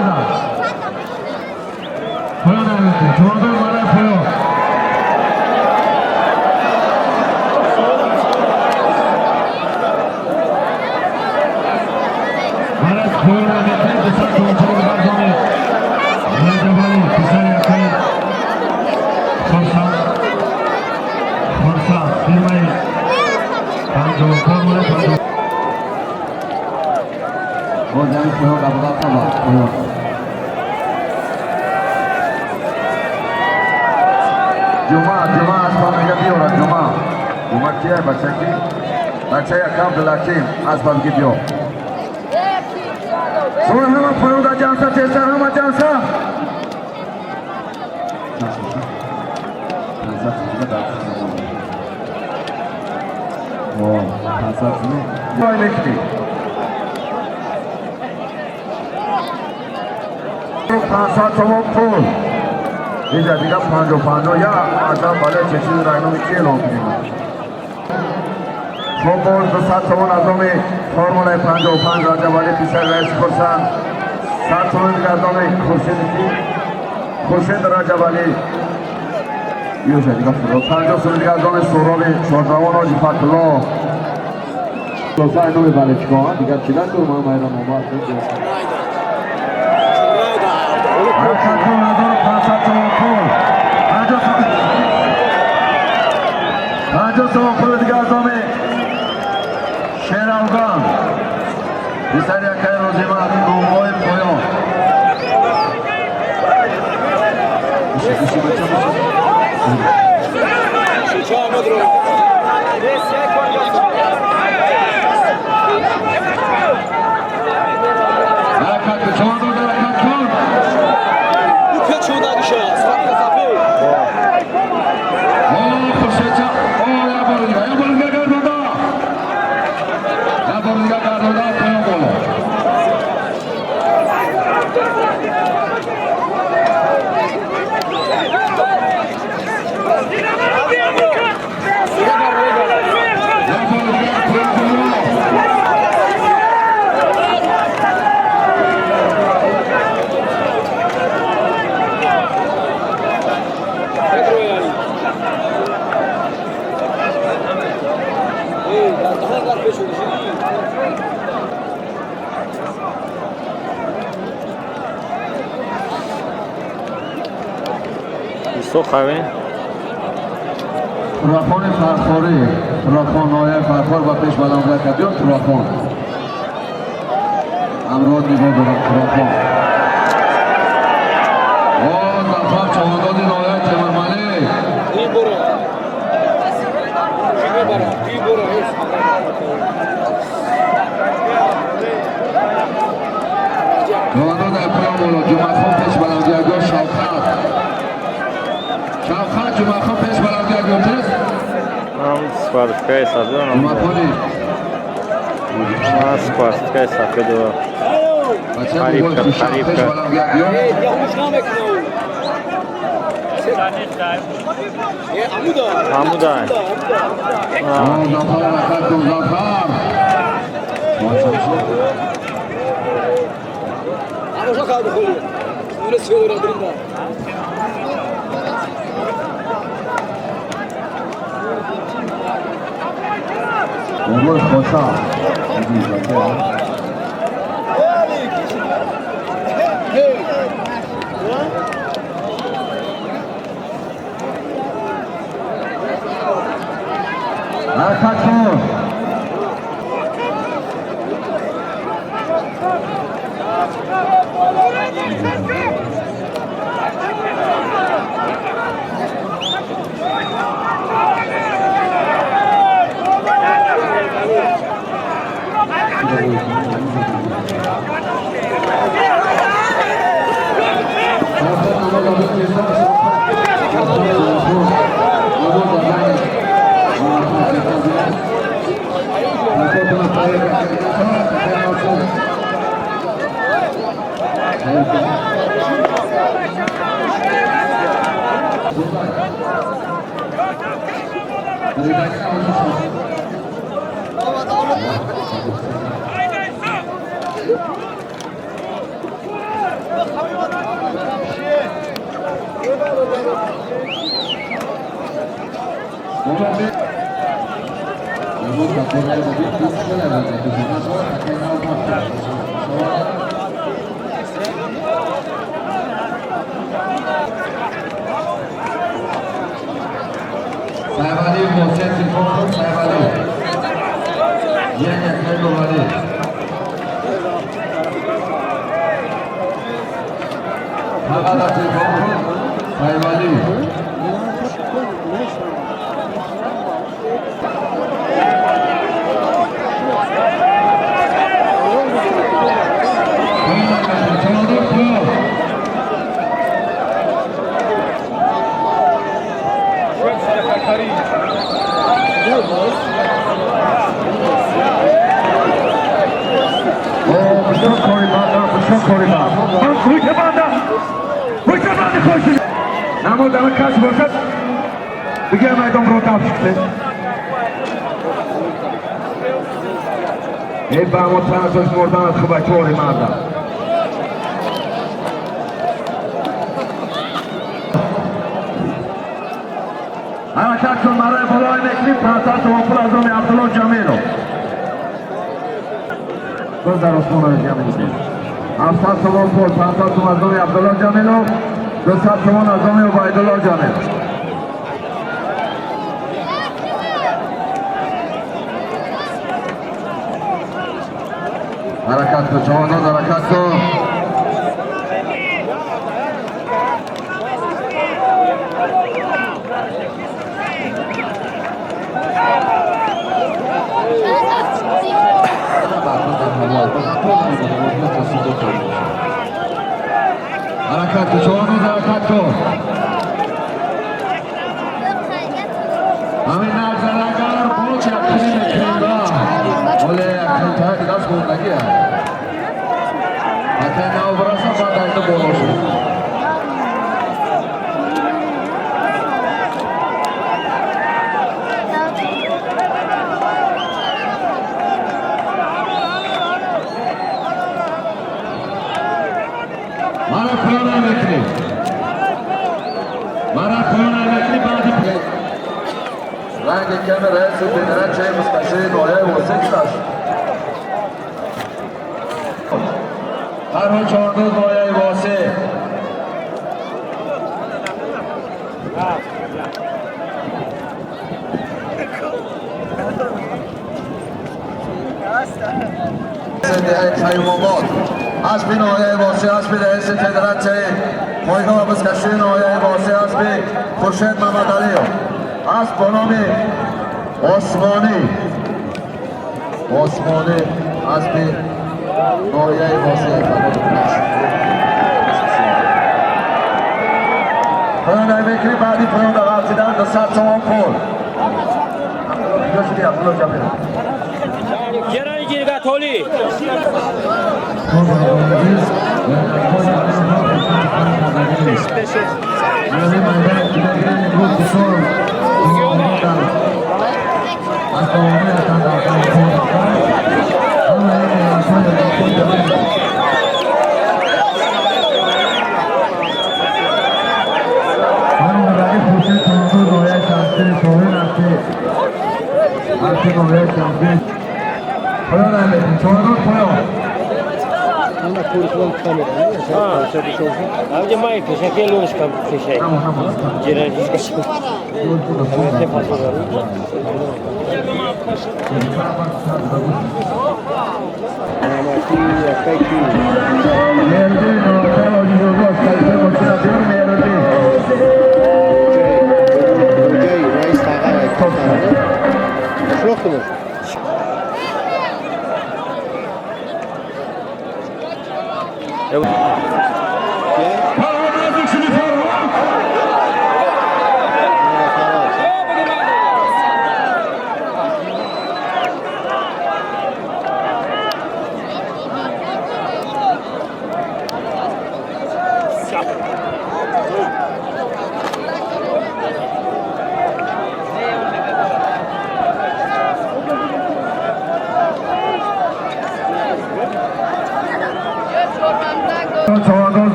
بزن. پایان نمیشه. چهار برای پایان. برای پایان نمیشه. به سر تومن برزانه. رجبعلی پسر یکای خرسند. خرسند. فیلمای 54 پنجاه. باز همین پویا قبل قبل پویا. جمعه جمعه اسباب میگه بیارن جمعه. جمعه کیه بچه کی؟ بچه یک عبدالحکیم اسباب کی بیا. سوال همه پویا در جلسه تیزتر همه جلسه. 500 وای میکنی. 500 تومان پول. اینجا دیگه 50 50 یا آدم بالا چه چیز را اینو کی اعلام کنیم. خب باز 200 تومان از نام فرمولای 55 رجب علی پسر رئیس خرسند. 100 تومان دیگه از نام خورشید کی؟ خورشید رجب علی. یوشه دیگه فرو 50 تومان دیگه از نام سهراب شادروان حاجی فتح‌الله. لطفا اینو ببره چیکار دیگه چی نکنم من اینا موبایل حرکت کن. 1500 تومان پول. 50 تومان، 50 تومان پول دیگه از نام شیر افغان پسر یکای روزیمت دومای پایان. بشه بشه بچه بشه. حرکت کن شما دو حرکت کن. او خورشید جان او یه بار دیگه یه بار دیگه گردونده یه بار دیگه گردونده پایان بالا. یه بار دیگه پایان بالا. Сохаве. Турахон Фархорӣ, Турахон ноҳияи Фархор ба пеш баландгоҳ кард. Биё Турахон. Ҳамроҳ нигоҳ дорам Турахон. О, Зафар чавандози ноҳияи Темурмалик. Чавандоз дар поён боло. Ҷумъахон пеш баландгоҳ Шавқат. Шавқат Ҷумъахон пеш баландгоҳ тез. Ам спарткаи сафедо нам. Ҷумъахони А спарткаи сафедо. бача Қариб бобои кард, хушам қариб пеш кард. баландгоҳ биё. Амудай. О, Зафар ҳаракат кун Зафар. Бобои хоша. Ҳаракат кун. سیولی محسن تلفن کن. سیولی یک یک نوبلی. فقط تلفن کن. سیولی نمود کس باشد دیگه میدان رو تفشیده ای به همون تنساش مردن از خوبه چوری مردم. حرکت کن برای بالای مکری. 500 تومان پول از آن عبدالله جمیلو باز در آسمان رو جمیل. 700 تومان پول. 500 تومان از آن عبدالله جمیلو. 200 تومان از آن عبیدالله جمیلو. حرکت کن جوانان، حرکت کن. حرکت کن جوانان، حرکت کن. همین نظر اگر بود یقین کنده ولی یقین تایی دست گندگی هست. حتی نو برسه بعد از تو بالا شد. مرا پایان نمیکنی، مرا پایان نمیکنی. بعدی رنگ کم رئیس فدراسیون مستشار نوعه وسط است. هر 14 نوعه واسه قیوم آباد اسب نوعه واسه اسب رئیس فدراسیون پایگاه بزکشی نوعه واسه اسب خورشید محمد علی اسب با نام عثمانی. عثمانی اسب نوعه واسه. پایان نمیکنی بعدی پایان در غلطیدن 200 تومان پول. کجا شدی عبدالله جمیل؟ Toli.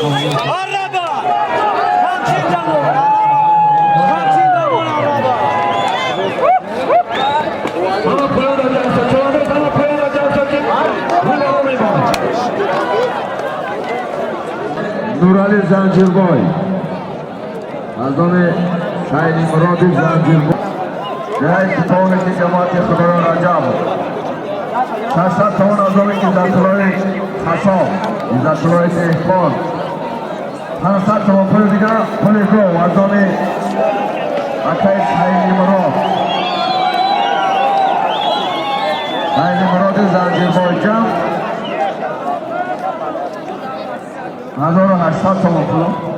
Араба! Ҳамчин давон, араба! Ҳамчин давон, араба! Ҳама поёна ҷамъ шаванд, ҳама поёна ҷамъ шаванд, рӯбарӯ мемонад. Нурали Занҷирбой аз номи Сайни Муроди Занҷирбой, деҳаи Китоби ҷамоати Худоён Раҷаб, 600 сомон аз номи Иззатуллои Қассоб, Иззатуллои Деҳқон, 500 сомон пули дигар, пули гов аз номи акаи Сайни Мурод, Сайни Муроди Занҷирбой, ҷамъ 1800 сомон пул.